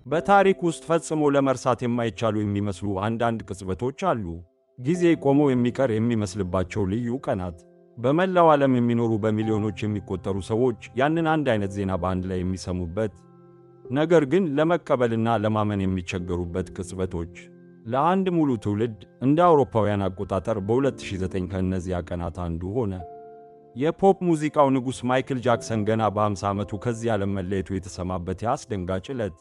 በታሪክ ውስጥ ፈጽሞ ለመርሳት የማይቻሉ የሚመስሉ አንዳንድ ቅጽበቶች አሉ። ጊዜ ቆሞ የሚቀር የሚመስልባቸው ልዩ ቀናት። በመላው ዓለም የሚኖሩ በሚሊዮኖች የሚቆጠሩ ሰዎች ያንን አንድ አይነት ዜና በአንድ ላይ የሚሰሙበት፣ ነገር ግን ለመቀበልና ለማመን የሚቸገሩበት ቅጽበቶች። ለአንድ ሙሉ ትውልድ እንደ አውሮፓውያን አቆጣጠር በ2009 ከእነዚያ ቀናት አንዱ ሆነ። የፖፕ ሙዚቃው ንጉሥ ማይክል ጃክሰን ገና በ50 ዓመቱ ከዚህ ዓለም መለየቱ የተሰማበት ያ አስደንጋጭ ዕለት።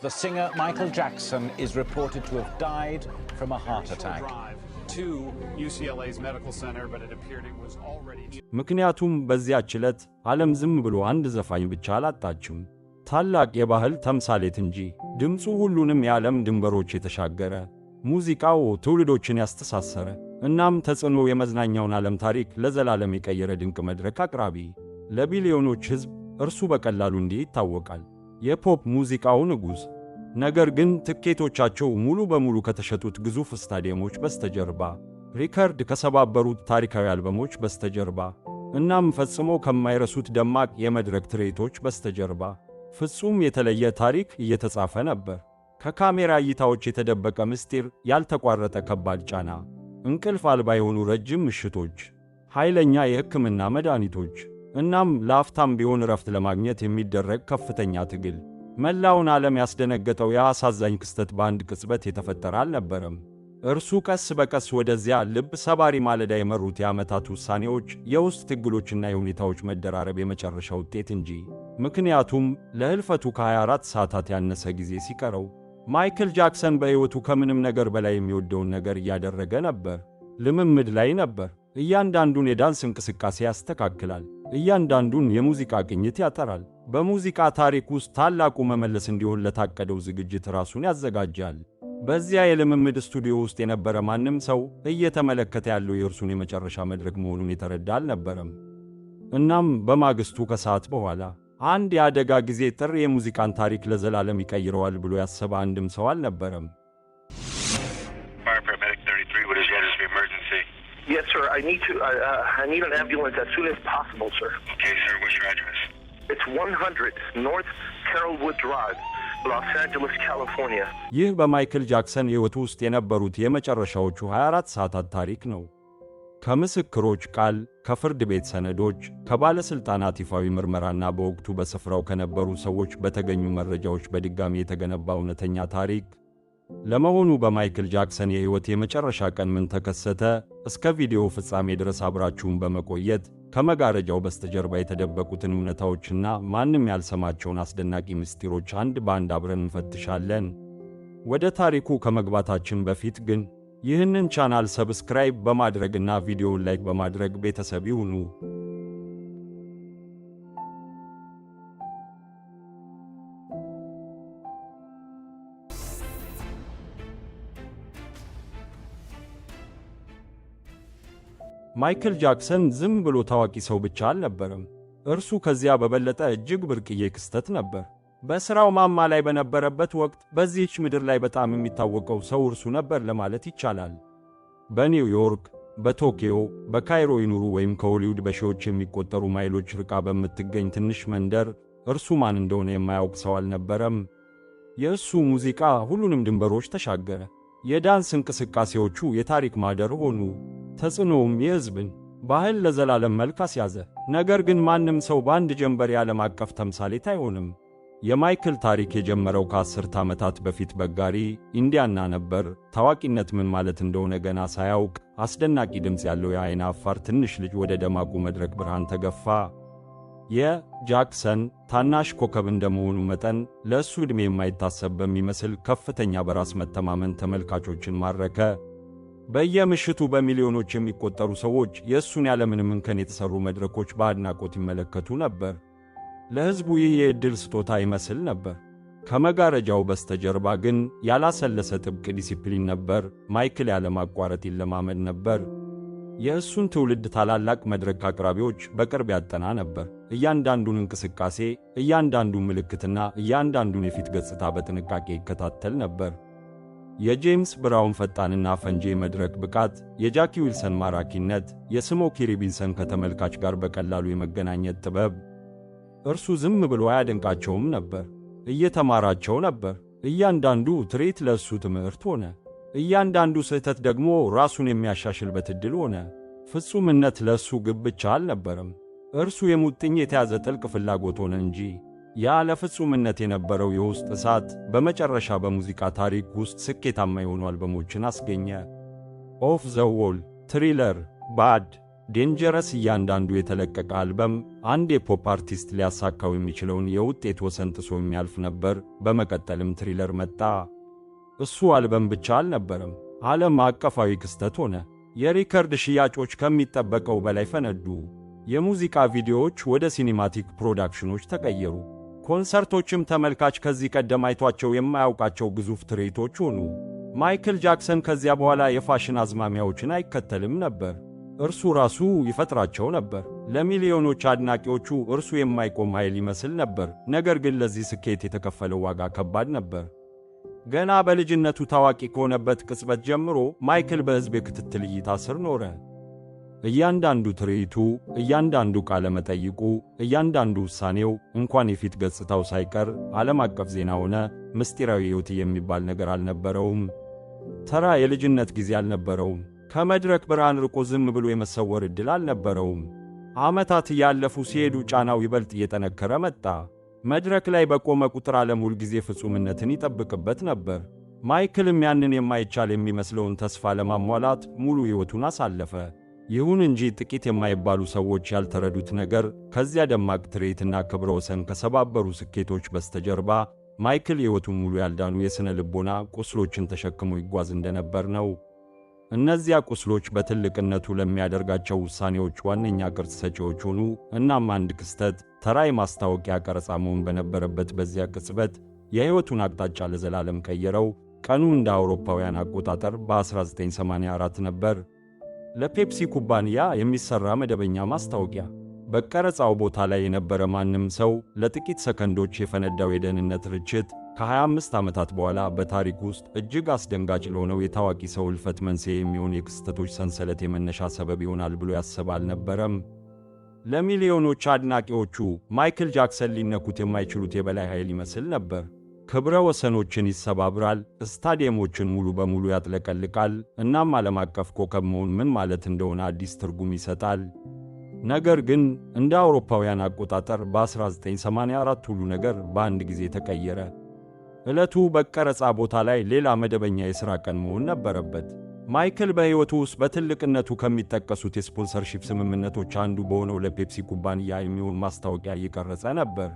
The singer Michael Jackson is reported to have died from a heart attack. To UCLA's medical center, but it appeared it was already. ምክንያቱም በዚያች ዕለት ዓለም ዝም ብሎ አንድ ዘፋኝ ብቻ አላጣችም፣ ታላቅ የባህል ተምሳሌት እንጂ። ድምፁ ሁሉንም የዓለም ድንበሮች የተሻገረ፣ ሙዚቃው ትውልዶችን ያስተሳሰረ፣ እናም ተጽዕኖ የመዝናኛውን ዓለም ታሪክ ለዘላለም የቀየረ ድንቅ መድረክ አቅራቢ። ለቢሊዮኖች ሕዝብ እርሱ በቀላሉ እንዲህ ይታወቃል፣ የፖፕ ሙዚቃው ንጉሥ። ነገር ግን ትኬቶቻቸው ሙሉ በሙሉ ከተሸጡት ግዙፍ ስታዲየሞች በስተጀርባ፣ ሪከርድ ከሰባበሩት ታሪካዊ አልበሞች በስተጀርባ፣ እናም ፈጽሞ ከማይረሱት ደማቅ የመድረክ ትርኢቶች በስተጀርባ ፍጹም የተለየ ታሪክ እየተጻፈ ነበር። ከካሜራ እይታዎች የተደበቀ ምስጢር፣ ያልተቋረጠ ከባድ ጫና፣ እንቅልፍ አልባ የሆኑ ረጅም ምሽቶች፣ ኃይለኛ የሕክምና መድኃኒቶች፣ እናም ለአፍታም ቢሆን እረፍት ለማግኘት የሚደረግ ከፍተኛ ትግል። መላውን ዓለም ያስደነገጠው ያ አሳዛኝ ክስተት በአንድ ቅጽበት የተፈጠረ አልነበረም። እርሱ ቀስ በቀስ ወደዚያ ልብ ሰባሪ ማለዳ የመሩት የዓመታት ውሳኔዎች፣ የውስጥ ትግሎችና የሁኔታዎች መደራረብ የመጨረሻ ውጤት እንጂ። ምክንያቱም ለህልፈቱ ከ24 ሰዓታት ያነሰ ጊዜ ሲቀረው ማይክል ጃክሰን በሕይወቱ ከምንም ነገር በላይ የሚወደውን ነገር እያደረገ ነበር። ልምምድ ላይ ነበር። እያንዳንዱን የዳንስ እንቅስቃሴ ያስተካክላል። እያንዳንዱን የሙዚቃ ቅኝት ያጠራል። በሙዚቃ ታሪክ ውስጥ ታላቁ መመለስ እንዲሆን ለታቀደው ዝግጅት ራሱን ያዘጋጃል። በዚያ የልምምድ ስቱዲዮ ውስጥ የነበረ ማንም ሰው እየተመለከተ ያለው የእርሱን የመጨረሻ መድረክ መሆኑን የተረዳ አልነበረም። እናም በማግስቱ ከሰዓት በኋላ አንድ የአደጋ ጊዜ ጥሪ የሙዚቃን ታሪክ ለዘላለም ይቀይረዋል ብሎ ያሰበ አንድም ሰው አልነበረም። Fire paramedic 33, what is your address of emergency? Yes, sir. I need an ambulance as soon as possible, sir. Okay, sir, what's your address? It's 100 North Carrollwood Drive, Los Angeles, California. ይህ በማይክል ጃክሰን ሕይወት ውስጥ የነበሩት የመጨረሻዎቹ 24 ሰዓታት ታሪክ ነው። ከምስክሮች ቃል፣ ከፍርድ ቤት ሰነዶች፣ ከባለሥልጣናት ይፋዊ ምርመራና በወቅቱ በስፍራው ከነበሩ ሰዎች በተገኙ መረጃዎች በድጋሚ የተገነባ እውነተኛ ታሪክ። ለመሆኑ በማይክል ጃክሰን የሕይወት የመጨረሻ ቀን ምን ተከሰተ? እስከ ቪዲዮው ፍጻሜ ድረስ አብራችሁን በመቆየት ከመጋረጃው በስተጀርባ የተደበቁትን እውነታዎችና ማንም ያልሰማቸውን አስደናቂ ምስጢሮች አንድ በአንድ አብረን እንፈትሻለን። ወደ ታሪኩ ከመግባታችን በፊት ግን ይህንን ቻናል subscribe በማድረግና ቪዲዮውን like በማድረግ ቤተሰብ ይሁኑ። ማይክል ጃክሰን ዝም ብሎ ታዋቂ ሰው ብቻ አልነበረም። እርሱ ከዚያ በበለጠ እጅግ ብርቅዬ ክስተት ነበር። በሥራው ማማ ላይ በነበረበት ወቅት በዚህች ምድር ላይ በጣም የሚታወቀው ሰው እርሱ ነበር ለማለት ይቻላል። በኒውዮርክ፣ በቶኪዮ፣ በካይሮ ይኑሩ ወይም ከሆሊውድ በሺዎች የሚቆጠሩ ማይሎች ርቃ በምትገኝ ትንሽ መንደር እርሱ ማን እንደሆነ የማያውቅ ሰው አልነበረም። የእሱ ሙዚቃ ሁሉንም ድንበሮች ተሻገረ። የዳንስ እንቅስቃሴዎቹ የታሪክ ማህደር ሆኑ። ተጽዕኖውም የሕዝብን ባህል ለዘላለም መልክ አስያዘ። ነገር ግን ማንም ሰው በአንድ ጀንበር የዓለም አቀፍ ተምሳሌት አይሆንም። የማይክል ታሪክ የጀመረው ከ10 ዓመታት በፊት በጋሪ ኢንዲያና ነበር። ታዋቂነት ምን ማለት እንደሆነ ገና ሳያውቅ አስደናቂ ድምፅ ያለው የአይን አፋር ትንሽ ልጅ ወደ ደማቁ መድረክ ብርሃን ተገፋ። የጃክሰን ታናሽ ኮከብ እንደመሆኑ መጠን ለእሱ ዕድሜ የማይታሰብ በሚመስል ከፍተኛ በራስ መተማመን ተመልካቾችን ማረከ። በየምሽቱ በሚሊዮኖች የሚቆጠሩ ሰዎች የእሱን ያለምንም እንከን የተሰሩ መድረኮች በአድናቆት ይመለከቱ ነበር። ለሕዝቡ ይህ የዕድል ስጦታ ይመስል ነበር። ከመጋረጃው በስተጀርባ ግን ያላሰለሰ ጥብቅ ዲሲፕሊን ነበር። ማይክል ያለማቋረጥ ይለማመድ ነበር። የእሱን ትውልድ ታላላቅ መድረክ አቅራቢዎች በቅርብ ያጠና ነበር። እያንዳንዱን እንቅስቃሴ፣ እያንዳንዱን ምልክትና እያንዳንዱን የፊት ገጽታ በጥንቃቄ ይከታተል ነበር። የጄምስ ብራውን ፈጣንና ፈንጂ የመድረክ ብቃት፣ የጃኪ ዊልሰን ማራኪነት፣ የስሞኪ ሮቢንሰን ከተመልካች ጋር በቀላሉ የመገናኘት ጥበብ፣ እርሱ ዝም ብሎ አያደንቃቸውም ነበር፣ እየተማራቸው ነበር። እያንዳንዱ ትርኢት ለእሱ ትምህርት ሆነ። እያንዳንዱ ስህተት ደግሞ ራሱን የሚያሻሽልበት ዕድል ሆነ። ፍጹምነት ለእሱ ግብ ብቻ አልነበረም፣ እርሱ የሙጥኝ የተያዘ ጥልቅ ፍላጎት ሆነ እንጂ። ያ ለፍጹምነት የነበረው የውስጥ እሳት በመጨረሻ በሙዚቃ ታሪክ ውስጥ ስኬታማ የሆኑ አልበሞችን አስገኘ። Off the Wall፣ Thriller፣ Bad፣ Dangerous። እያንዳንዱ የተለቀቀ አልበም አንድ የፖፕ አርቲስት ሊያሳካው የሚችለውን የውጤት ወሰን ጥሶ የሚያልፍ ነበር። በመቀጠልም Thriller መጣ። እሱ አልበም ብቻ አልነበረም፣ ዓለም አቀፋዊ ክስተት ሆነ። የሪከርድ ሽያጮች ከሚጠበቀው በላይ ፈነዱ። የሙዚቃ ቪዲዮዎች ወደ cinematic production ኦች ተቀየሩ። ኮንሰርቶችም ተመልካች ከዚህ ቀደም አይቷቸው የማያውቃቸው ግዙፍ ትርኢቶች ሆኑ። ማይክል ጃክሰን ከዚያ በኋላ የፋሽን አዝማሚያዎችን አይከተልም ነበር። እርሱ ራሱ ይፈጥራቸው ነበር። ለሚሊዮኖች አድናቂዎቹ እርሱ የማይቆም ኃይል ይመስል ነበር። ነገር ግን ለዚህ ስኬት የተከፈለው ዋጋ ከባድ ነበር። ገና በልጅነቱ ታዋቂ ከሆነበት ቅጽበት ጀምሮ ማይክል በሕዝብ የክትትል እይታ ስር ኖረ። እያንዳንዱ ትርኢቱ፣ እያንዳንዱ ቃለ መጠይቁ፣ እያንዳንዱ ውሳኔው፣ እንኳን የፊት ገጽታው ሳይቀር ዓለም አቀፍ ዜና ሆነ። ምስጢራዊ ሕይወት የሚባል ነገር አልነበረውም። ተራ የልጅነት ጊዜ አልነበረውም። ከመድረክ ብርሃን ርቆ ዝም ብሎ የመሰወር ዕድል አልነበረውም። ዓመታት እያለፉ ሲሄዱ ጫናው ይበልጥ እየጠነከረ መጣ። መድረክ ላይ በቆመ ቁጥር ዓለም ሁልጊዜ ፍጹምነትን ይጠብቅበት ነበር። ማይክልም ያንን የማይቻል የሚመስለውን ተስፋ ለማሟላት ሙሉ ሕይወቱን አሳለፈ። ይሁን እንጂ ጥቂት የማይባሉ ሰዎች ያልተረዱት ነገር፣ ከዚያ ደማቅ ትርኢትና ክብረ ወሰን ከሰባበሩ ስኬቶች በስተጀርባ ማይክል ሕይወቱን ሙሉ ያልዳኑ የሥነ ልቦና ቁስሎችን ተሸክሞ ይጓዝ እንደነበር ነው። እነዚያ ቁስሎች በትልቅነቱ ለሚያደርጋቸው ውሳኔዎች ዋነኛ ቅርጽ ሰጪዎች ሆኑ። እናም አንድ ክስተት፣ ተራ የማስታወቂያ ቀረጻ መሆን በነበረበት በዚያ ቅጽበት፣ የሕይወቱን አቅጣጫ ለዘላለም ቀየረው። ቀኑ እንደ አውሮፓውያን አቆጣጠር በ1984 ነበር። ለፔፕሲ ኩባንያ የሚሰራ መደበኛ ማስታወቂያ። በቀረጻው ቦታ ላይ የነበረ ማንም ሰው ለጥቂት ሰከንዶች የፈነዳው የደህንነት ርችት ከ25 ዓመታት በኋላ በታሪክ ውስጥ እጅግ አስደንጋጭ ለሆነው የታዋቂ ሰው ሕልፈት መንስኤ የሚሆን የክስተቶች ሰንሰለት የመነሻ ሰበብ ይሆናል ብሎ ያሰበ አልነበረም። ለሚሊዮኖች አድናቂዎቹ ማይክል ጃክሰን ሊነኩት የማይችሉት የበላይ ኃይል ይመስል ነበር። ክብረ ወሰኖችን ይሰባብራል፣ ስታዲየሞችን ሙሉ በሙሉ ያጥለቀልቃል፣ እናም ዓለም አቀፍ ኮከብ መሆን ምን ማለት እንደሆነ አዲስ ትርጉም ይሰጣል። ነገር ግን እንደ አውሮፓውያን አቆጣጠር በ1984 ሁሉ ነገር በአንድ ጊዜ ተቀየረ። ዕለቱ በቀረጻ ቦታ ላይ ሌላ መደበኛ የሥራ ቀን መሆን ነበረበት። ማይክል በሕይወቱ ውስጥ በትልቅነቱ ከሚጠቀሱት የ sponsorship ስምምነቶች አንዱ በሆነው ለፔፕሲ ኩባንያ የሚሆን ማስታወቂያ እየቀረጸ ነበር።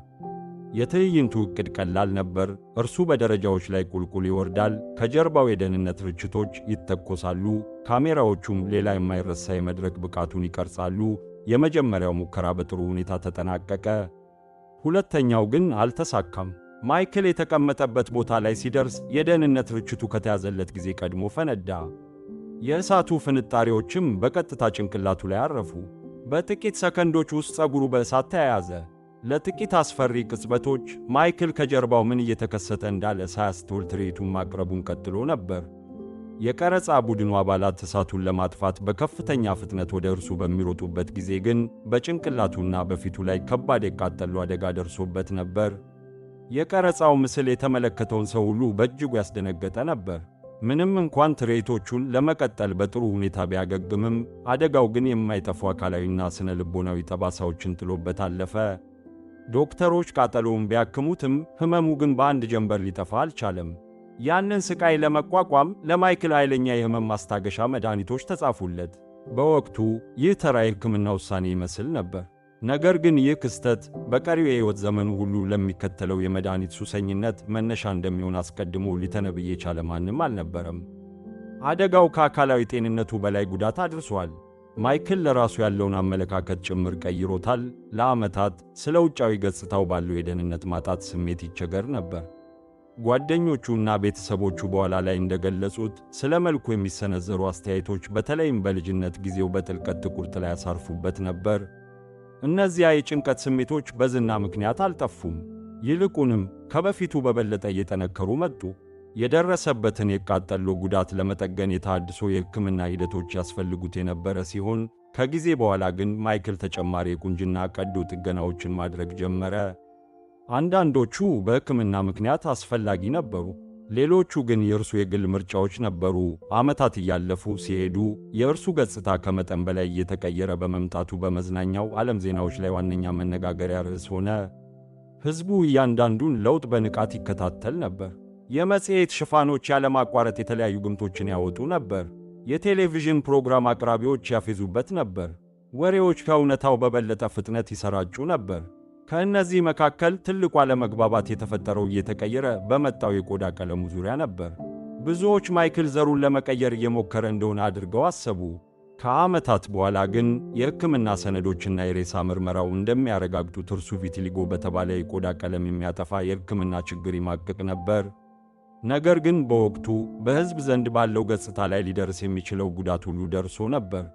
የትዕይንቱ ዕቅድ ቀላል ነበር። እርሱ በደረጃዎች ላይ ቁልቁል ይወርዳል፣ ከጀርባው የደህንነት ርችቶች ይተኮሳሉ፣ ካሜራዎቹም ሌላ የማይረሳ የመድረክ ብቃቱን ይቀርጻሉ። የመጀመሪያው ሙከራ በጥሩ ሁኔታ ተጠናቀቀ። ሁለተኛው ግን አልተሳካም። ማይክል የተቀመጠበት ቦታ ላይ ሲደርስ የደህንነት ርችቱ ከተያዘለት ጊዜ ቀድሞ ፈነዳ። የእሳቱ ፍንጣሪዎችም በቀጥታ ጭንቅላቱ ላይ አረፉ። በጥቂት ሰከንዶች ውስጥ ፀጉሩ በእሳት ተያያዘ። ለጥቂት አስፈሪ ቅጽበቶች ማይክል ከጀርባው ምን እየተከሰተ እንዳለ ሳያስተውል ትርኢቱን ማቅረቡን ቀጥሎ ነበር። የቀረጻ ቡድኑ አባላት እሳቱን ለማጥፋት በከፍተኛ ፍጥነት ወደ እርሱ በሚሮጡበት ጊዜ ግን በጭንቅላቱና በፊቱ ላይ ከባድ የቃጠሎ አደጋ ደርሶበት ነበር። የቀረጻው ምስል የተመለከተውን ሰው ሁሉ በእጅጉ ያስደነገጠ ነበር። ምንም እንኳን ትርኢቶቹን ለመቀጠል በጥሩ ሁኔታ ቢያገግምም፣ አደጋው ግን የማይጠፉ አካላዊና ስነ ልቦናዊ ጠባሳዎችን ጥሎበት አለፈ። ዶክተሮች ቃጠሎውን ቢያክሙትም ህመሙ ግን በአንድ ጀንበር ሊጠፋ አልቻለም። ያንን ስቃይ ለመቋቋም ለማይክል ኃይለኛ የህመም ማስታገሻ መድኃኒቶች ተጻፉለት። በወቅቱ ይህ ተራ የሕክምና ውሳኔ ይመስል ነበር። ነገር ግን ይህ ክስተት በቀሪው የሕይወት ዘመኑ ሁሉ ለሚከተለው የመድኃኒት ሱሰኝነት መነሻ እንደሚሆን አስቀድሞ ሊተነብይ የቻለ ማንም አልነበረም። አደጋው ከአካላዊ ጤንነቱ በላይ ጉዳት አድርሷል። ማይክል ለራሱ ያለውን አመለካከት ጭምር ቀይሮታል። ለዓመታት ስለ ውጫዊ ገጽታው ባለው የደህንነት ማጣት ስሜት ይቸገር ነበር። ጓደኞቹና ቤተሰቦቹ በኋላ ላይ እንደገለጹት፣ ስለ መልኩ የሚሰነዘሩ አስተያየቶች በተለይም በልጅነት ጊዜው በጥልቀት ጥቁር ጥላ ያሳርፉበት ነበር። እነዚያ የጭንቀት ስሜቶች በዝና ምክንያት አልጠፉም። ይልቁንም ከበፊቱ በበለጠ እየጠነከሩ መጡ። የደረሰበትን የቃጠሎ ጉዳት ለመጠገን የተሃድሶ የሕክምና ሂደቶች ያስፈልጉት የነበረ ሲሆን፣ ከጊዜ በኋላ ግን ማይክል ተጨማሪ የቁንጅና ቀዶ ጥገናዎችን ማድረግ ጀመረ። አንዳንዶቹ በሕክምና ምክንያት አስፈላጊ ነበሩ። ሌሎቹ ግን የእርሱ የግል ምርጫዎች ነበሩ። ዓመታት እያለፉ ሲሄዱ የእርሱ ገጽታ ከመጠን በላይ እየተቀየረ በመምጣቱ በመዝናኛው ዓለም ዜናዎች ላይ ዋነኛ መነጋገሪያ ርዕስ ሆነ። ሕዝቡ እያንዳንዱን ለውጥ በንቃት ይከታተል ነበር። የመጽሔት ሽፋኖች ያለማቋረጥ የተለያዩ ግምቶችን ያወጡ ነበር። የቴሌቪዥን ፕሮግራም አቅራቢዎች ያፌዙበት ነበር። ወሬዎች ከእውነታው በበለጠ ፍጥነት ይሰራጩ ነበር። ከእነዚህ መካከል ትልቁ አለመግባባት የተፈጠረው እየተቀየረ በመጣው የቆዳ ቀለሙ ዙሪያ ነበር። ብዙዎች ማይክል ዘሩን ለመቀየር እየሞከረ እንደሆነ አድርገው አሰቡ። ከዓመታት በኋላ ግን የሕክምና ሰነዶችና የሬሳ ምርመራው እንደሚያረጋግጡት እርሱ ቪቲሊጎ በተባለ የቆዳ ቀለም የሚያጠፋ የሕክምና ችግር ይማቅቅ ነበር። ነገር ግን በወቅቱ በሕዝብ ዘንድ ባለው ገጽታ ላይ ሊደርስ የሚችለው ጉዳት ሁሉ ደርሶ ነበር።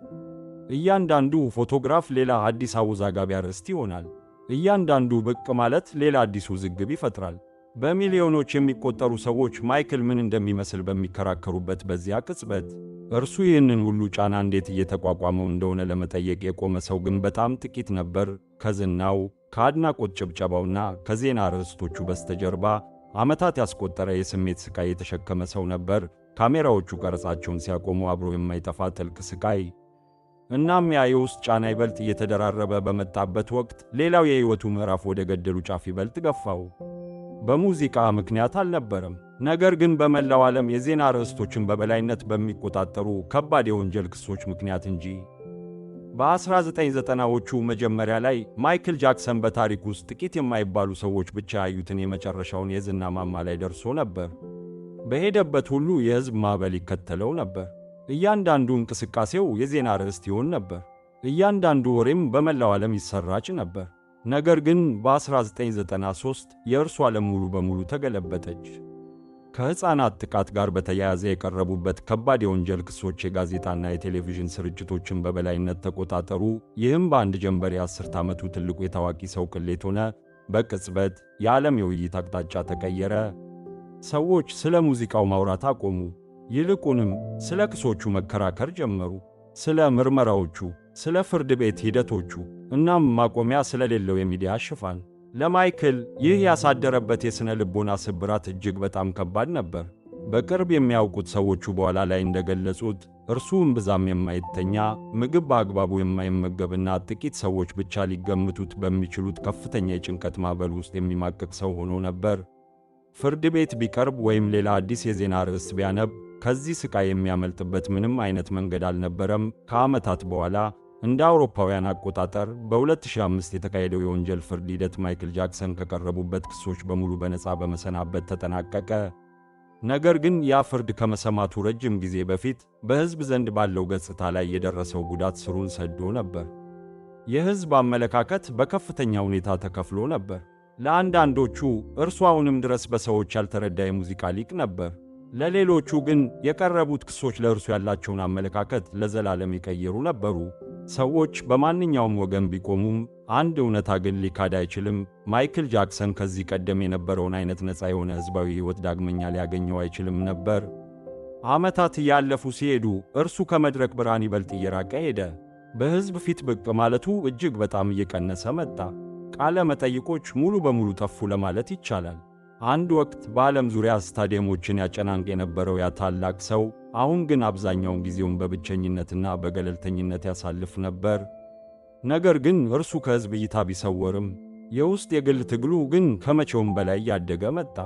እያንዳንዱ ፎቶግራፍ ሌላ አዲስ አወዛጋቢ አርዕስት ይሆናል። እያንዳንዱ ብቅ ማለት ሌላ አዲስ ውዝግብ ይፈጥራል። በሚሊዮኖች የሚቆጠሩ ሰዎች ማይክል ምን እንደሚመስል በሚከራከሩበት በዚያ ቅጽበት እርሱ ይህንን ሁሉ ጫና እንዴት እየተቋቋመው እንደሆነ ለመጠየቅ የቆመ ሰው ግን በጣም ጥቂት ነበር። ከዝናው፣ ከአድናቆት ጭብጨባውና ከዜና አርዕስቶቹ በስተጀርባ ዓመታት ያስቆጠረ የስሜት ስቃይ የተሸከመ ሰው ነበር። ካሜራዎቹ ቀረጻቸውን ሲያቆሙ አብሮ የማይጠፋ ጥልቅ ስቃይ። እናም ያ የውስጥ ጫና ይበልጥ እየተደራረበ በመጣበት ወቅት ሌላው የሕይወቱ ምዕራፍ ወደ ገደሉ ጫፍ ይበልጥ ገፋው። በሙዚቃ ምክንያት አልነበረም፣ ነገር ግን በመላው ዓለም የዜና አርዕስቶችን በበላይነት በሚቆጣጠሩ ከባድ የወንጀል ክሶች ምክንያት እንጂ። በ1990ዎቹ መጀመሪያ ላይ ማይክል ጃክሰን በታሪክ ውስጥ ጥቂት የማይባሉ ሰዎች ብቻ ያዩትን የመጨረሻውን የዝና ማማ ላይ ደርሶ ነበር። በሄደበት ሁሉ የሕዝብ ማዕበል ይከተለው ነበር። እያንዳንዱ እንቅስቃሴው የዜና ርዕስት ይሆን ነበር። እያንዳንዱ ወሬም በመላው ዓለም ይሰራጭ ነበር። ነገር ግን በ1993 የእርሱ ዓለም ሙሉ በሙሉ ተገለበጠች። ከሕፃናት ጥቃት ጋር በተያያዘ የቀረቡበት ከባድ የወንጀል ክሶች የጋዜጣና የቴሌቪዥን ስርጭቶችን በበላይነት ተቆጣጠሩ። ይህም በአንድ ጀንበር የአስርት ዓመቱ ትልቁ የታዋቂ ሰው ቅሌት ሆነ። በቅጽበት የዓለም የውይይት አቅጣጫ ተቀየረ። ሰዎች ስለ ሙዚቃው ማውራት አቆሙ። ይልቁንም ስለ ክሶቹ መከራከር ጀመሩ። ስለ ምርመራዎቹ፣ ስለ ፍርድ ቤት ሂደቶቹ፣ እናም ማቆሚያ ስለሌለው የሚዲያ ሽፋን። ለማይክል ይህ ያሳደረበት የሥነ ልቦና ስብራት እጅግ በጣም ከባድ ነበር። በቅርብ የሚያውቁት ሰዎቹ በኋላ ላይ እንደገለጹት እርሱ እምብዛም የማይተኛ፣ ምግብ በአግባቡ የማይመገብና ጥቂት ሰዎች ብቻ ሊገምቱት በሚችሉት ከፍተኛ የጭንቀት ማዕበል ውስጥ የሚማቅቅ ሰው ሆኖ ነበር። ፍርድ ቤት ቢቀርብ ወይም ሌላ አዲስ የዜና ርዕስ ቢያነብ ከዚህ ስቃይ የሚያመልጥበት ምንም አይነት መንገድ አልነበረም። ከዓመታት በኋላ እንደ አውሮፓውያን አቆጣጠር በ2005 የተካሄደው የወንጀል ፍርድ ሂደት ማይክል ጃክሰን ከቀረቡበት ክሶች በሙሉ በነፃ በመሰናበት ተጠናቀቀ። ነገር ግን ያ ፍርድ ከመሰማቱ ረጅም ጊዜ በፊት በሕዝብ ዘንድ ባለው ገጽታ ላይ የደረሰው ጉዳት ስሩን ሰዶ ነበር። የሕዝብ አመለካከት በከፍተኛ ሁኔታ ተከፍሎ ነበር። ለአንዳንዶቹ እርሱ አሁንም ድረስ በሰዎች ያልተረዳ የሙዚቃ ሊቅ ነበር። ለሌሎቹ ግን የቀረቡት ክሶች ለእርሱ ያላቸውን አመለካከት ለዘላለም የቀየሩ ነበሩ። ሰዎች በማንኛውም ወገን ቢቆሙም አንድ እውነታ ግን ሊካድ አይችልም። ማይክል ጃክሰን ከዚህ ቀደም የነበረውን አይነት ነፃ የሆነ ሕዝባዊ ሕይወት ዳግመኛ ሊያገኘው አይችልም ነበር። ዓመታት እያለፉ ሲሄዱ እርሱ ከመድረክ ብርሃን ይበልጥ እየራቀ ሄደ። በሕዝብ ፊት ብቅ ማለቱ እጅግ በጣም እየቀነሰ መጣ። ቃለ መጠይቆች ሙሉ በሙሉ ጠፉ ለማለት ይቻላል። አንድ ወቅት በዓለም ዙሪያ ስታዲየሞችን ያጨናንቅ የነበረው ያ ታላቅ ሰው አሁን ግን አብዛኛውን ጊዜውን በብቸኝነትና በገለልተኝነት ያሳልፍ ነበር። ነገር ግን እርሱ ከሕዝብ እይታ ቢሰወርም የውስጥ የግል ትግሉ ግን ከመቼውም በላይ እያደገ መጣ።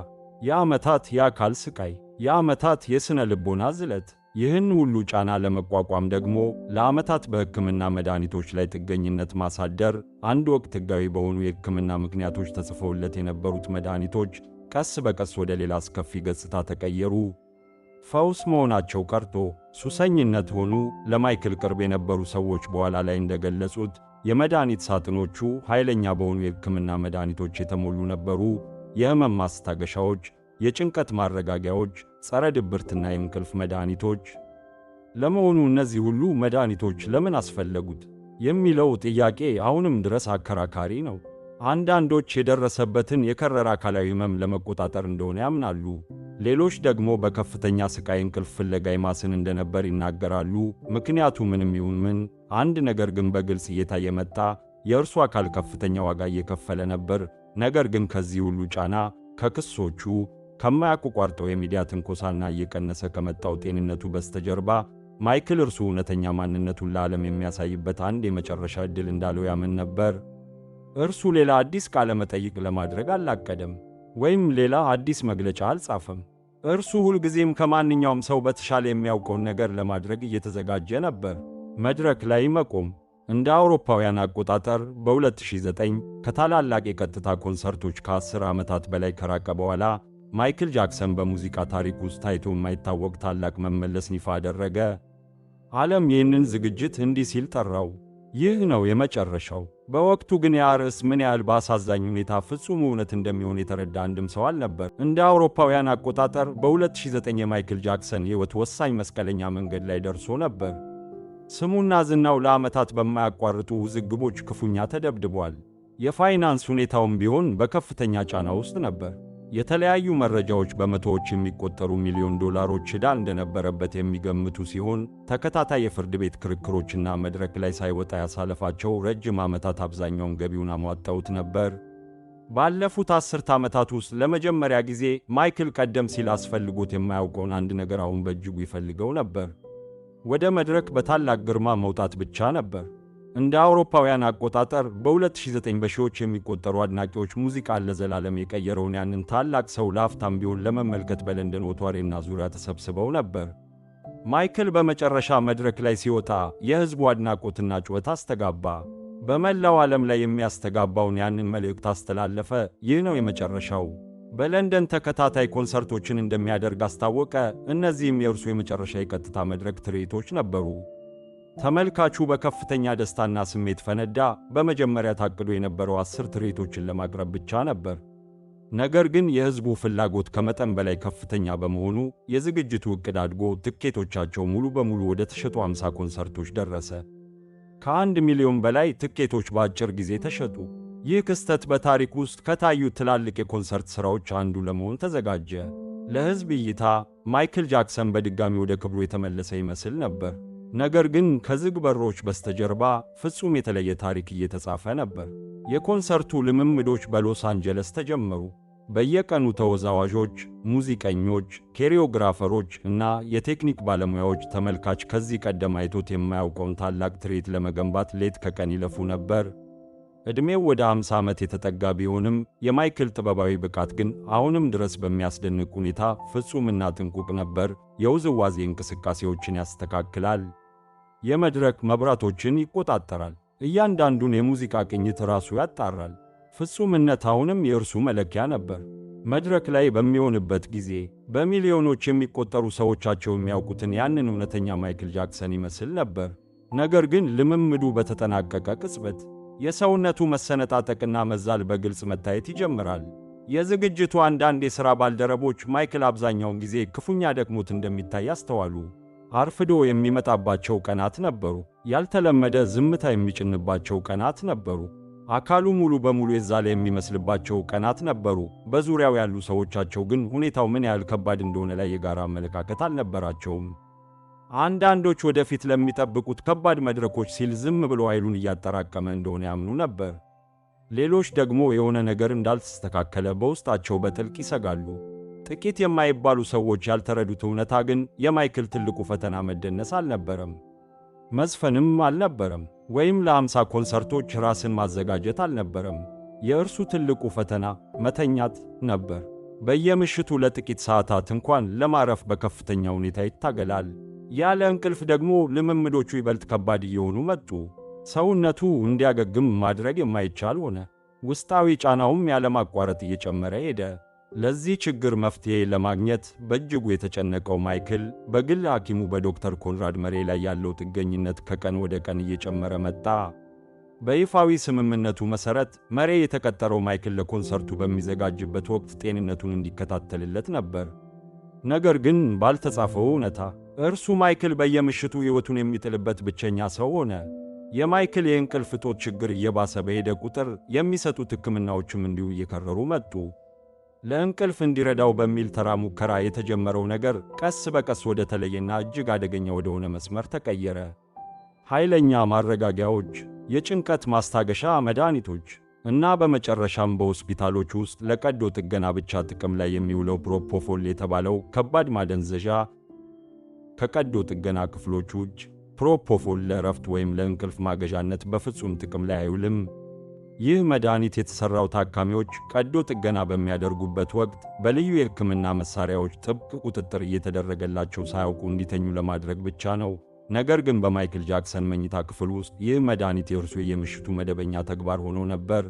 የዓመታት የአካል ስቃይ፣ የዓመታት የሥነ ልቦና ዝለት። ይህን ሁሉ ጫና ለመቋቋም ደግሞ ለዓመታት በሕክምና መድኃኒቶች ላይ ጥገኝነት ማሳደር፣ አንድ ወቅት ሕጋዊ በሆኑ የሕክምና ምክንያቶች ተጽፈውለት የነበሩት መድኃኒቶች ቀስ በቀስ ወደ ሌላ አስከፊ ገጽታ ተቀየሩ። ፈውስ መሆናቸው ቀርቶ ሱሰኝነት ሆኑ። ለማይክል ቅርብ የነበሩ ሰዎች በኋላ ላይ እንደገለጹት የመድኃኒት ሳጥኖቹ ኃይለኛ በሆኑ የሕክምና መድኃኒቶች የተሞሉ ነበሩ። የሕመም ማስታገሻዎች፣ የጭንቀት ማረጋጊያዎች፣ ጸረ ድብርትና የእንቅልፍ መድኃኒቶች። ለመሆኑ እነዚህ ሁሉ መድኃኒቶች ለምን አስፈለጉት የሚለው ጥያቄ አሁንም ድረስ አከራካሪ ነው። አንዳንዶች የደረሰበትን የከረረ አካላዊ ሕመም ለመቆጣጠር እንደሆነ ያምናሉ። ሌሎች ደግሞ በከፍተኛ ስቃይ እንቅልፍ ፍለጋ ይማስን እንደነበር ይናገራሉ። ምክንያቱ ምንም ይሁን ምን፣ አንድ ነገር ግን በግልጽ እየታየ መጣ። የእርሱ አካል ከፍተኛ ዋጋ እየከፈለ ነበር። ነገር ግን ከዚህ ሁሉ ጫና፣ ከክሶቹ፣ ከማያቋርጠው የሚዲያ ትንኮሳና እየቀነሰ ከመጣው ጤንነቱ በስተጀርባ ማይክል እርሱ እውነተኛ ማንነቱን ለዓለም የሚያሳይበት አንድ የመጨረሻ ዕድል እንዳለው ያምን ነበር። እርሱ ሌላ አዲስ ቃለ መጠይቅ ለማድረግ አላቀደም፣ ወይም ሌላ አዲስ መግለጫ አልጻፈም። እርሱ ሁልጊዜም ከማንኛውም ሰው በተሻለ የሚያውቀውን ነገር ለማድረግ እየተዘጋጀ ነበር። መድረክ ላይ መቆም። እንደ አውሮፓውያን አቆጣጠር በ2009 ከታላላቅ የቀጥታ ኮንሰርቶች ከ10 ዓመታት በላይ ከራቀ በኋላ ማይክል ጃክሰን በሙዚቃ ታሪክ ውስጥ ታይቶ የማይታወቅ ታላቅ መመለስን ይፋ አደረገ። ዓለም ይህንን ዝግጅት እንዲህ ሲል ጠራው፦ "ይህ ነው የመጨረሻው።" በወቅቱ ግን ያ ርዕስ ምን ያህል በአሳዛኝ ሁኔታ ፍጹም እውነት እንደሚሆን የተረዳ አንድም ሰው አልነበር። እንደ አውሮፓውያን አቆጣጠር በ2009 የማይክል ጃክሰን ሕይወት ወሳኝ መስቀለኛ መንገድ ላይ ደርሶ ነበር። ስሙና ዝናው ለዓመታት በማያቋርጡ ውዝግቦች ክፉኛ ተደብድቧል። የፋይናንስ ሁኔታውም ቢሆን በከፍተኛ ጫና ውስጥ ነበር። የተለያዩ መረጃዎች በመቶዎች የሚቆጠሩ ሚሊዮን ዶላሮች ዕዳ እንደነበረበት የሚገምቱ ሲሆን፣ ተከታታይ የፍርድ ቤት ክርክሮችና መድረክ ላይ ሳይወጣ ያሳለፋቸው ረጅም ዓመታት አብዛኛውን ገቢውን አሟጠውት ነበር። ባለፉት 10 ዓመታት ውስጥ ለመጀመሪያ ጊዜ ማይክል ቀደም ሲል አስፈልጎት የማያውቀውን አንድ ነገር አሁን በእጅጉ ይፈልገው ነበር። ወደ መድረክ በታላቅ ግርማ መውጣት ብቻ ነበር። እንደ አውሮፓውያን አቆጣጠር በ2009 በሺዎች የሚቆጠሩ አድናቂዎች ሙዚቃን ለዘላለም የቀየረውን ያንን ታላቅ ሰው ለአፍታም ቢሆን ለመመልከት በለንደን ኦቱ አሬና ዙሪያ ተሰብስበው ነበር። ማይክል በመጨረሻ መድረክ ላይ ሲወጣ የሕዝቡ አድናቆትና ጩኸት አስተጋባ። በመላው ዓለም ላይ የሚያስተጋባውን ያንን መልእክት አስተላለፈ፦ "ይህ ነው የመጨረሻው።" በለንደን ተከታታይ ኮንሰርቶችን እንደሚያደርግ አስታወቀ። እነዚህም የእርሱ የመጨረሻ የቀጥታ መድረክ ትርኢቶች ነበሩ። ተመልካቹ በከፍተኛ ደስታና ስሜት ፈነዳ። በመጀመሪያ ታቅዶ የነበረው 10 ትርኢቶችን ለማቅረብ ብቻ ነበር። ነገር ግን የሕዝቡ ፍላጎት ከመጠን በላይ ከፍተኛ በመሆኑ የዝግጅቱ ዕቅድ አድጎ ትኬቶቻቸው ሙሉ በሙሉ ወደ ተሸጡ 50 ኮንሰርቶች ደረሰ። ከ1 ሚሊዮን በላይ ትኬቶች በአጭር ጊዜ ተሸጡ። ይህ ክስተት በታሪክ ውስጥ ከታዩ ትላልቅ የኮንሰርት ሥራዎች አንዱ ለመሆን ተዘጋጀ። ለሕዝብ እይታ ማይክል ጃክሰን በድጋሚ ወደ ክብሩ የተመለሰ ይመስል ነበር። ነገር ግን ከዝግ በሮች በስተጀርባ ፍጹም የተለየ ታሪክ እየተጻፈ ነበር። የኮንሰርቱ ልምምዶች በሎስ አንጀለስ ተጀመሩ። በየቀኑ ተወዛዋዦች፣ ሙዚቀኞች፣ ኮሪዮግራፈሮች እና የቴክኒክ ባለሙያዎች ተመልካች ከዚህ ቀደም አይቶት የማያውቀውን ታላቅ ትርኢት ለመገንባት ሌት ከቀን ይለፉ ነበር። ዕድሜው ወደ 50 ዓመት የተጠጋ ቢሆንም የማይክል ጥበባዊ ብቃት ግን አሁንም ድረስ በሚያስደንቅ ሁኔታ ፍጹምና ጥንቁቅ ነበር። የውዝዋዜ እንቅስቃሴዎችን ያስተካክላል። የመድረክ መብራቶችን ይቆጣጠራል። እያንዳንዱን የሙዚቃ ቅኝት ራሱ ያጣራል። ፍጹምነት አሁንም የእርሱ መለኪያ ነበር። መድረክ ላይ በሚሆንበት ጊዜ በሚሊዮኖች የሚቆጠሩ ሰዎቻቸው የሚያውቁትን ያንን እውነተኛ ማይክል ጃክሰን ይመስል ነበር። ነገር ግን ልምምዱ በተጠናቀቀ ቅጽበት የሰውነቱ መሰነጣጠቅና መዛል በግልጽ መታየት ይጀምራል። የዝግጅቱ አንዳንድ የሥራ ባልደረቦች ማይክል አብዛኛውን ጊዜ ክፉኛ ደክሞት እንደሚታይ አስተዋሉ። አርፍዶ የሚመጣባቸው ቀናት ነበሩ። ያልተለመደ ዝምታ የሚጭንባቸው ቀናት ነበሩ። አካሉ ሙሉ በሙሉ የዛለ የሚመስልባቸው ቀናት ነበሩ። በዙሪያው ያሉ ሰዎቻቸው ግን ሁኔታው ምን ያህል ከባድ እንደሆነ ላይ የጋራ አመለካከት አልነበራቸውም። አንዳንዶች ወደፊት ለሚጠብቁት ከባድ መድረኮች ሲል ዝም ብሎ ኃይሉን እያጠራቀመ እንደሆነ ያምኑ ነበር። ሌሎች ደግሞ የሆነ ነገር እንዳልተስተካከለ በውስጣቸው በጥልቅ ይሰጋሉ። ጥቂት የማይባሉ ሰዎች ያልተረዱት እውነታ ግን የማይክል ትልቁ ፈተና መደነስ አልነበረም፣ መዝፈንም አልነበረም፣ ወይም ለ50 ኮንሰርቶች ራስን ማዘጋጀት አልነበረም። የእርሱ ትልቁ ፈተና መተኛት ነበር። በየምሽቱ ለጥቂት ሰዓታት እንኳን ለማረፍ በከፍተኛ ሁኔታ ይታገላል። ያለ እንቅልፍ ደግሞ ልምምዶቹ ይበልጥ ከባድ እየሆኑ መጡ። ሰውነቱ እንዲያገግም ማድረግ የማይቻል ሆነ። ውስጣዊ ጫናውም ያለማቋረጥ እየጨመረ ሄደ። ለዚህ ችግር መፍትሔ ለማግኘት በእጅጉ የተጨነቀው ማይክል በግል ሐኪሙ በዶክተር ኮንራድ መሬ ላይ ያለው ጥገኝነት ከቀን ወደ ቀን እየጨመረ መጣ። በይፋዊ ስምምነቱ መሠረት መሬ የተቀጠረው ማይክል ለኮንሰርቱ በሚዘጋጅበት ወቅት ጤንነቱን እንዲከታተልለት ነበር። ነገር ግን ባልተጻፈው እውነታ እርሱ ማይክል በየምሽቱ ሕይወቱን የሚጥልበት ብቸኛ ሰው ሆነ። የማይክል የእንቅልፍ እጦት ችግር እየባሰ በሄደ ቁጥር የሚሰጡት ሕክምናዎችም እንዲሁ እየከረሩ መጡ። ለእንቅልፍ እንዲረዳው በሚል ተራ ሙከራ የተጀመረው ነገር ቀስ በቀስ ወደ ተለየና እጅግ አደገኛ ወደሆነ መስመር ተቀየረ። ኃይለኛ ማረጋጊያዎች፣ የጭንቀት ማስታገሻ መድኃኒቶች እና በመጨረሻም በሆስፒታሎች ውስጥ ለቀዶ ጥገና ብቻ ጥቅም ላይ የሚውለው ፕሮፖፎል የተባለው ከባድ ማደንዘዣ። ከቀዶ ጥገና ክፍሎች ውጭ ፕሮፖፎል ለእረፍት ወይም ለእንቅልፍ ማገዣነት በፍጹም ጥቅም ላይ አይውልም። ይህ መድኃኒት የተሠራው ታካሚዎች ቀዶ ጥገና በሚያደርጉበት ወቅት በልዩ የሕክምና መሣሪያዎች ጥብቅ ቁጥጥር እየተደረገላቸው ሳያውቁ እንዲተኙ ለማድረግ ብቻ ነው። ነገር ግን በማይክል ጃክሰን መኝታ ክፍል ውስጥ ይህ መድኃኒት የእርሱ የምሽቱ መደበኛ ተግባር ሆኖ ነበር።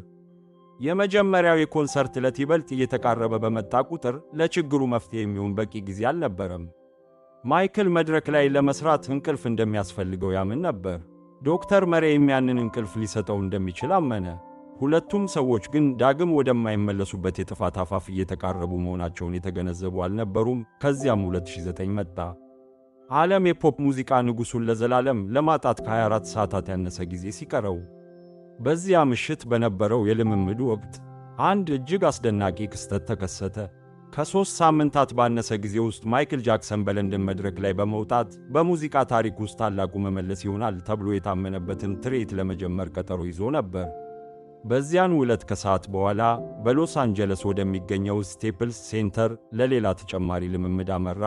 የመጀመሪያው የኮንሰርት ዕለት ይበልጥ እየተቃረበ በመጣ ቁጥር ለችግሩ መፍትሄ የሚሆን በቂ ጊዜ አልነበረም። ማይክል መድረክ ላይ ለመስራት እንቅልፍ እንደሚያስፈልገው ያምን ነበር። ዶክተር መሬይም ያንን እንቅልፍ ሊሰጠው እንደሚችል አመነ። ሁለቱም ሰዎች ግን ዳግም ወደማይመለሱበት የጥፋት አፋፍ እየተቃረቡ መሆናቸውን የተገነዘቡ አልነበሩም። ከዚያም 2009 መጣ። ዓለም የፖፕ ሙዚቃ ንጉሡን ለዘላለም ለማጣት ከ24 ሰዓታት ያነሰ ጊዜ ሲቀረው፣ በዚያ ምሽት በነበረው የልምምዱ ወቅት አንድ እጅግ አስደናቂ ክስተት ተከሰተ። ከ3 ሳምንታት ባነሰ ጊዜ ውስጥ ማይክል ጃክሰን በለንደን መድረክ ላይ በመውጣት በሙዚቃ ታሪክ ውስጥ ታላቁ መመለስ ይሆናል ተብሎ የታመነበትን ትርኢት ለመጀመር ቀጠሮ ይዞ ነበር። በዚያን ዕለት ከሰዓት በኋላ በሎስ አንጀለስ ወደሚገኘው ስቴፕልስ ሴንተር ለሌላ ተጨማሪ ልምምድ አመራ።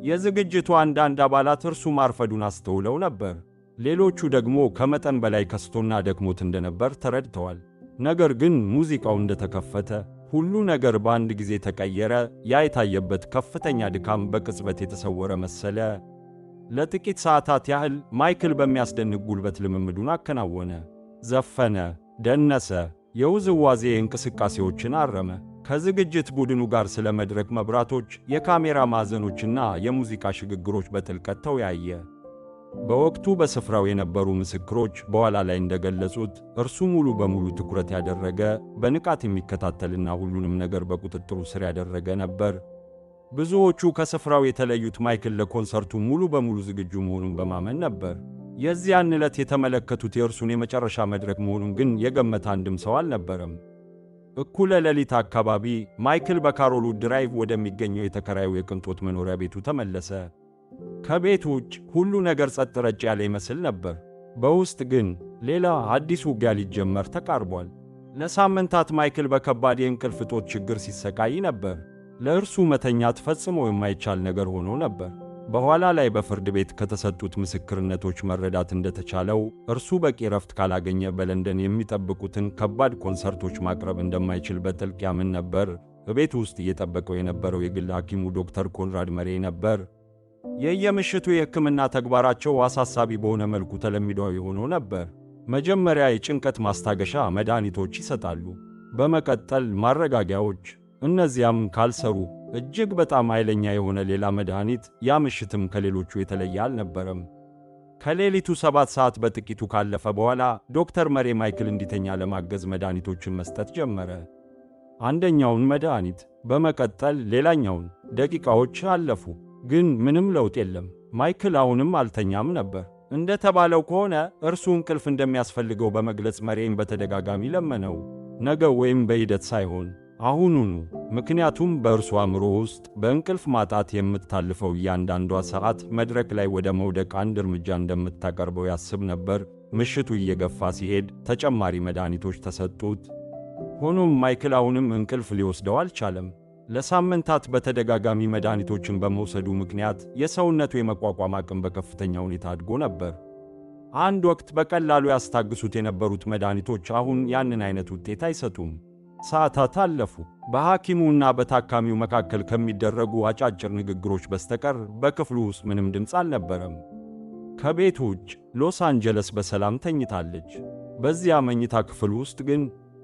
የዝግጅቱ አንዳንድ አባላት እርሱ ማርፈዱን አስተውለው ነበር። ሌሎቹ ደግሞ ከመጠን በላይ ከስቶና ደክሞት እንደነበር ተረድተዋል። ነገር ግን ሙዚቃው እንደተከፈተ ሁሉ ነገር በአንድ ጊዜ ተቀየረ። ያ የታየበት ከፍተኛ ድካም በቅጽበት የተሰወረ መሰለ። ለጥቂት ሰዓታት ያህል ማይክል በሚያስደንቅ ጉልበት ልምምዱን አከናወነ። ዘፈነ፣ ደነሰ፣ የውዝዋዜ እንቅስቃሴዎችን አረመ። ከዝግጅት ቡድኑ ጋር ስለ መድረክ መብራቶች፣ የካሜራ ማዕዘኖችና የሙዚቃ ሽግግሮች በጥልቀት ተወያየ። በወቅቱ በስፍራው የነበሩ ምስክሮች በኋላ ላይ እንደገለጹት እርሱ ሙሉ በሙሉ ትኩረት ያደረገ፣ በንቃት የሚከታተልና ሁሉንም ነገር በቁጥጥሩ ስር ያደረገ ነበር። ብዙዎቹ ከስፍራው የተለዩት ማይክል ለኮንሰርቱ ሙሉ በሙሉ ዝግጁ መሆኑን በማመን ነበር። የዚያን ዕለት የተመለከቱት የእርሱን የመጨረሻ መድረክ መሆኑን ግን የገመተ አንድም ሰው አልነበረም። እኩለ ሌሊት አካባቢ ማይክል በካሮልውድ ድራይቭ ወደሚገኘው የተከራየው የቅንጦት መኖሪያ ቤቱ ተመለሰ። ከቤት ውጭ ሁሉ ነገር ጸጥ ረጭ ያለ ይመስል ነበር። በውስጥ ግን ሌላ አዲስ ውጊያ ሊጀመር ተቃርቧል። ለሳምንታት ማይክል በከባድ የእንቅልፍ እጦት ችግር ሲሰቃይ ነበር። ለእርሱ መተኛት ፈጽሞ የማይቻል ነገር ሆኖ ነበር። በኋላ ላይ በፍርድ ቤት ከተሰጡት ምስክርነቶች መረዳት እንደተቻለው እርሱ በቂ እረፍት ካላገኘ በለንደን የሚጠብቁትን ከባድ ኮንሰርቶች ማቅረብ እንደማይችል በጥልቅ ያምን ነበር። በቤቱ ውስጥ እየጠበቀው የነበረው የግል ሐኪሙ ዶክተር ኮንራድ መሬ ነበር። የየምሽቱ የሕክምና ተግባራቸው አሳሳቢ በሆነ መልኩ ተለምዷዊ ሆኖ ነበር። መጀመሪያ የጭንቀት ማስታገሻ መድኃኒቶች ይሰጣሉ። በመቀጠል ማረጋጊያዎች። እነዚያም ካልሰሩ እጅግ በጣም ኃይለኛ የሆነ ሌላ መድኃኒት። ያ ምሽትም ከሌሎቹ የተለየ አልነበረም። ከሌሊቱ 7 ሰዓት በጥቂቱ ካለፈ በኋላ ዶክተር መሬ ማይክል እንዲተኛ ለማገዝ መድኃኒቶችን መስጠት ጀመረ። አንደኛውን መድኃኒት፣ በመቀጠል ሌላኛውን። ደቂቃዎች አለፉ፣ ግን ምንም ለውጥ የለም። ማይክል አሁንም አልተኛም ነበር። እንደተባለው ከሆነ እርሱ እንቅልፍ እንደሚያስፈልገው በመግለጽ መሬን በተደጋጋሚ ለመነው። ነገ ወይም በሂደት ሳይሆን አሁኑኑ። ምክንያቱም በእርሱ አእምሮ ውስጥ በእንቅልፍ ማጣት የምታልፈው እያንዳንዷ ሰዓት መድረክ ላይ ወደ መውደቅ አንድ እርምጃ እንደምታቀርበው ያስብ ነበር። ምሽቱ እየገፋ ሲሄድ ተጨማሪ መድኃኒቶች ተሰጡት። ሆኖም ማይክል አሁንም እንቅልፍ ሊወስደው አልቻለም። ለሳምንታት በተደጋጋሚ መድኃኒቶችን በመውሰዱ ምክንያት የሰውነቱ የመቋቋም አቅም በከፍተኛ ሁኔታ አድጎ ነበር። አንድ ወቅት በቀላሉ ያስታግሱት የነበሩት መድኃኒቶች አሁን ያንን አይነት ውጤት አይሰጡም። ሰዓታት አለፉ። በሐኪሙና በታካሚው መካከል ከሚደረጉ አጫጭር ንግግሮች በስተቀር በክፍሉ ውስጥ ምንም ድምፅ አልነበረም። ከቤት ውጭ ሎስ አንጀለስ በሰላም ተኝታለች። በዚያ መኝታ ክፍል ውስጥ ግን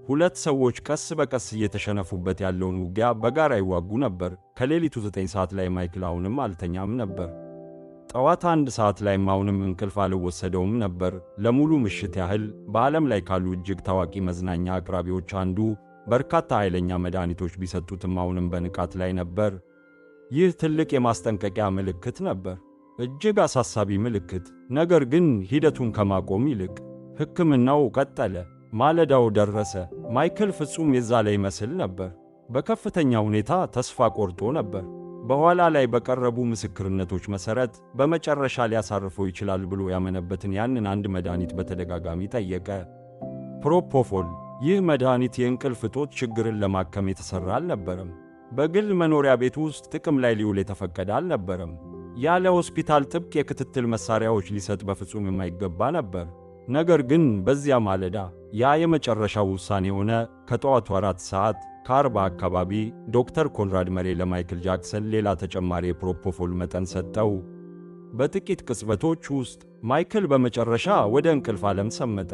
ሁለት ሰዎች ቀስ በቀስ እየተሸነፉበት ያለውን ውጊያ በጋራ ይዋጉ ነበር። ከሌሊቱ 9 ሰዓት ላይ ማይክል አሁንም አልተኛም ነበር። ጠዋት 1 ሰዓት ላይም አሁንም እንቅልፍ አልወሰደውም ነበር። ለሙሉ ምሽት ያህል በዓለም ላይ ካሉ እጅግ ታዋቂ መዝናኛ አቅራቢዎች አንዱ በርካታ ኃይለኛ መድኃኒቶች ቢሰጡትም አሁንም በንቃት ላይ ነበር። ይህ ትልቅ የማስጠንቀቂያ ምልክት ነበር፣ እጅግ አሳሳቢ ምልክት። ነገር ግን ሂደቱን ከማቆም ይልቅ ሕክምናው ቀጠለ። ማለዳው ደረሰ። ማይክል ፍጹም የዛለ ይመስል ነበር። በከፍተኛ ሁኔታ ተስፋ ቆርጦ ነበር። በኋላ ላይ በቀረቡ ምስክርነቶች መሠረት በመጨረሻ ሊያሳርፈው ይችላል ብሎ ያመነበትን ያንን አንድ መድኃኒት በተደጋጋሚ ጠየቀ። ፕሮፖፎል። ይህ መድኃኒት የእንቅልፍ እጦት ችግርን ለማከም የተሠራ አልነበረም። በግል መኖሪያ ቤት ውስጥ ጥቅም ላይ ሊውል የተፈቀደ አልነበረም። ያለ ሆስፒታል ጥብቅ የክትትል መሣሪያዎች ሊሰጥ በፍጹም የማይገባ ነበር። ነገር ግን በዚያ ማለዳ ያ የመጨረሻው ውሳኔ ሆነ። ከጠዋቱ 4:40 አካባቢ ዶክተር ኮንራድ መሬ ለማይክል ጃክሰን ሌላ ተጨማሪ የፕሮፖፎል መጠን ሰጠው። በጥቂት ቅጽበቶች ውስጥ ማይክል በመጨረሻ ወደ እንቅልፍ ዓለም ሰመጠ።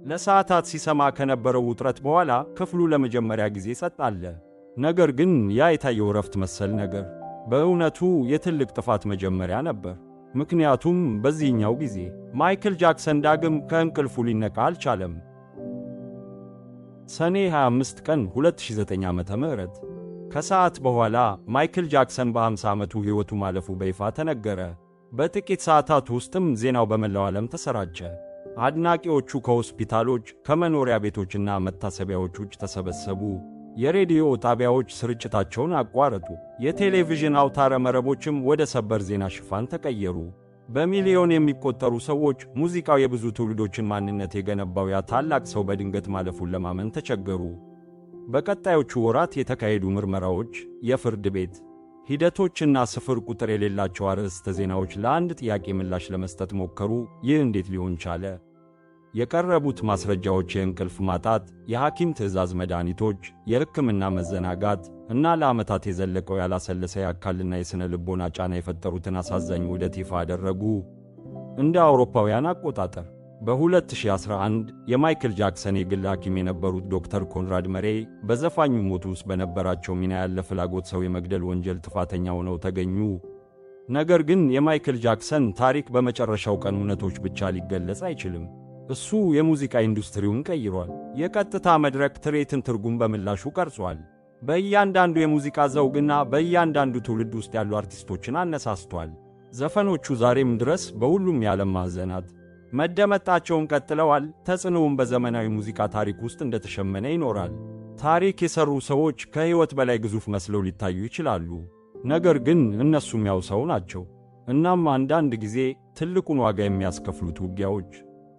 ለሰዓታት ሲሰማ ከነበረው ውጥረት በኋላ ክፍሉ ለመጀመሪያ ጊዜ ጸጥ አለ። ነገር ግን ያ የታየው እረፍት መሰል ነገር በእውነቱ የትልቅ ጥፋት መጀመሪያ ነበር። ምክንያቱም በዚህኛው ጊዜ ማይክል ጃክሰን ዳግም ከእንቅልፉ ሊነቃ አልቻለም። ሰኔ 25 ቀን 2009 ዓ.ም ከሰዓት በኋላ ማይክል ጃክሰን በ50 ዓመቱ ሕይወቱ ማለፉ በይፋ ተነገረ። በጥቂት ሰዓታት ውስጥም ዜናው በመላው ዓለም ተሰራጨ። አድናቂዎቹ ከሆስፒታሎች፣ ከመኖሪያ ቤቶችና መታሰቢያዎች ውጭ ተሰበሰቡ። የሬዲዮ ጣቢያዎች ስርጭታቸውን አቋረጡ። የቴሌቪዥን አውታረ መረቦችም ወደ ሰበር ዜና ሽፋን ተቀየሩ። በሚሊዮን የሚቆጠሩ ሰዎች ሙዚቃው የብዙ ትውልዶችን ማንነት የገነባው ያ ታላቅ ሰው በድንገት ማለፉን ለማመን ተቸገሩ። በቀጣዮቹ ወራት የተካሄዱ ምርመራዎች፣ የፍርድ ቤት ሂደቶችና ስፍር ቁጥር የሌላቸው አርዕስተ ዜናዎች ለአንድ ጥያቄ ምላሽ ለመስጠት ሞከሩ። ይህ እንዴት ሊሆን ቻለ? የቀረቡት ማስረጃዎች የእንቅልፍ ማጣት፣ የሐኪም ትዕዛዝ መድኃኒቶች፣ የሕክምና መዘናጋት እና ለዓመታት የዘለቀው ያላሰለሰ የአካልና የሥነ ልቦና ጫና የፈጠሩትን አሳዛኝ ውህደት ይፋ አደረጉ። እንደ አውሮፓውያን አቆጣጠር በ2011 የማይክል ጃክሰን የግል ሐኪም የነበሩት ዶክተር ኮንራድ መሬ በዘፋኙ ሞት ውስጥ በነበራቸው ሚና ያለ ፍላጎት ሰው የመግደል ወንጀል ጥፋተኛ ሆነው ተገኙ። ነገር ግን የማይክል ጃክሰን ታሪክ በመጨረሻው ቀን እውነቶች ብቻ ሊገለጽ አይችልም። እሱ የሙዚቃ ኢንዱስትሪውን ቀይሯል። የቀጥታ መድረክ ትርኢትን ትርጉም በምላሹ ቀርጿል። በእያንዳንዱ የሙዚቃ ዘውግና በእያንዳንዱ ትውልድ ውስጥ ያሉ አርቲስቶችን አነሳስቷል። ዘፈኖቹ ዛሬም ድረስ በሁሉም የዓለም ማዕዘናት መደመጣቸውን ቀጥለዋል። ተጽዕኖውም በዘመናዊ ሙዚቃ ታሪክ ውስጥ እንደተሸመነ ይኖራል። ታሪክ የሠሩ ሰዎች ከሕይወት በላይ ግዙፍ መስለው ሊታዩ ይችላሉ። ነገር ግን እነሱም ያው ሰው ናቸው። እናም አንዳንድ ጊዜ ትልቁን ዋጋ የሚያስከፍሉት ውጊያዎች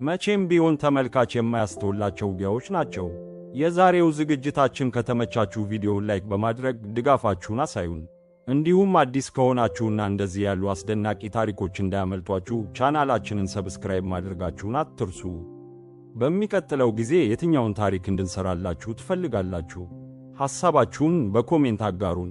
መቼም ቢሆን ተመልካች የማያስተውላቸው ውጊያዎች ናቸው። የዛሬው ዝግጅታችን ከተመቻችሁ ቪዲዮውን like በማድረግ ድጋፋችሁን አሳዩን። እንዲሁም አዲስ ከሆናችሁና እንደዚህ ያሉ አስደናቂ ታሪኮች እንዳያመልጧችሁ ቻናላችንን subscribe ማድረጋችሁን አትርሱ። በሚቀጥለው ጊዜ የትኛውን ታሪክ እንድንሰራላችሁ ትፈልጋላችሁ? ሐሳባችሁን በ comment አጋሩን።